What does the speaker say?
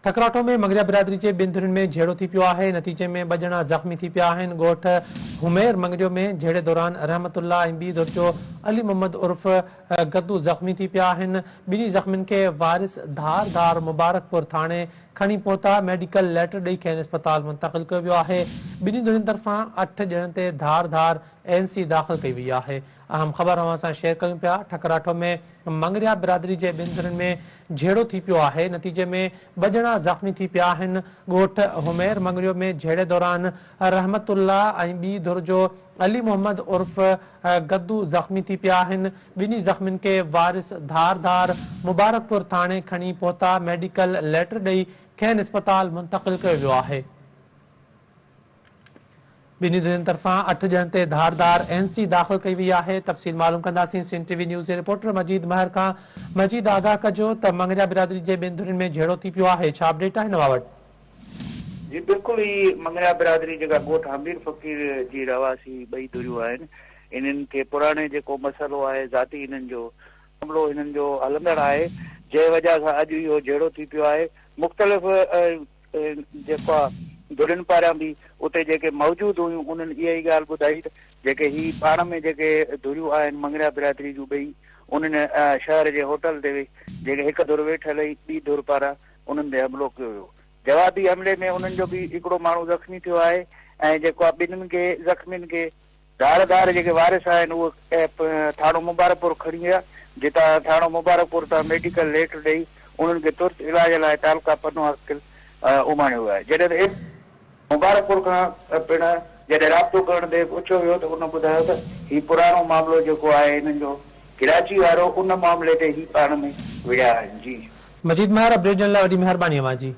ٺڪراٺو ۾ مڱريا برادري جي ٻن ڌرين ۾ جهيڙو ٿي پيو آهي، نتيجي ۾ ٻه ڄڻا زخمي ٿي پيا آهن، ڳوٺ حمير مڱريو ۾ جهيڙي دوران رحمت الله ۽ ٻي ڌر جو علي محمد عرف گدو زخمي ٿي پيا آهن، ٻنهي زخمين کي وارث ڌار ڌار مبارڪپور ٿاڻي کڻي پهتا، ميڊيڪل ليٽر ڏئي کين اسپتال منتقل ڪيو ويو آهي، ٻنهي ڌرين طرفان اٺ ڄڻن تي ڌار ڌار اين سي داخل ڪئي وئي آهي. اهم خبر اوهان سان شيئر ڪيون پيا، ٺڪراٺو ۾ مڱريا برادري جي ٻن ڌرين ۾ جهيڙو ٿي پيو آهي، نتيجي ۾ ٻه ڄڻا زخمي ٿي پيا آهن، ڳوٺ حمير مڱريو ۾ جهيڙي دوران رحمت الله ۽ ٻي ڌر جو علي محمد عرف گدو زخمي ٿي پيا آهن، ٻنهي زخمين کي وارث ڌار ڌار مبارڪپور ٿاڻي کڻي پهتا، ميڊيڪل ليٽر ڏئي کين اسپتال منتقل ڪيو ويو آهي. ٻنهي ڌرين طرفان اٺ ڄڻن تي ڌار ڌار اين سي داخل ڪئي وئي آهي، تفصيل معلوم ڪنداسين سنڌ ٽي وي نيوز جي رپورٽر مجيد مهر کان، مجيد آگاهه ڪجو ته مڱريا برادري جي ٻن ڌرين ۾ جهيڙو ٿي پيو آهي، ڇا اپڊيٽ آهي نوان وٽ؟ جي بلڪل هي مڱريا برادري جيڪا ڳوٺ حمير فقير جي رهواسي ٻئي ڌريون آهن انهن کي پراڻي جيڪو مسئلو آهي ذاتي انهن جو معاملو هنن جو هلندڙ آهي جنهن وجه سان اڄ اهو جهيڙو ٿي پيو آهي مختلف جيڪا ڌرين پاران به اتي جيڪي موجود هيون انهن اها ئي ڳالهه ٻڌائي ته جيڪي هي پاڻ ۾ جيڪي ڌريون آهن مڱريا برادري جون ٻئي انهن شهر جي هوٽل تي جيڪي هڪ ڌر ويٺل هئي ٻي ڌر پاران انهن تي حملو ڪيو ويو جوابي حملي ۾ انهن جو به هڪڙو ماڻهو زخمي ٿيو آهي ۽ جيڪو آهي ٻنهن کي زخمين کي ڌار ڌار جيڪي وارث آهن اهي ٿاڻو مبارڪپور کڻي ويا، جتان ٿاڻو مبارڪپور تان ميڊيڪل ليٽر ڏئي انهن کي ترت علاج لاء تعلقه پنو عاقل اماڻيو ويو آهي. جڏهن ته ايس مبارڪپور کان پڻ جڏهن رابطو ڪرڻ تي پڇيو ويو ته ان ٻڌايو ته هي پراڻو معاملو جيڪو آهي هنن جو ڪراچي وارو ان معاملي تي هي پاڻ ۾ وڙهيا آهن. جي. مجيد مهر اپڊيٽ ڏيڻ لاء وڏي مهرباني اوهان جي.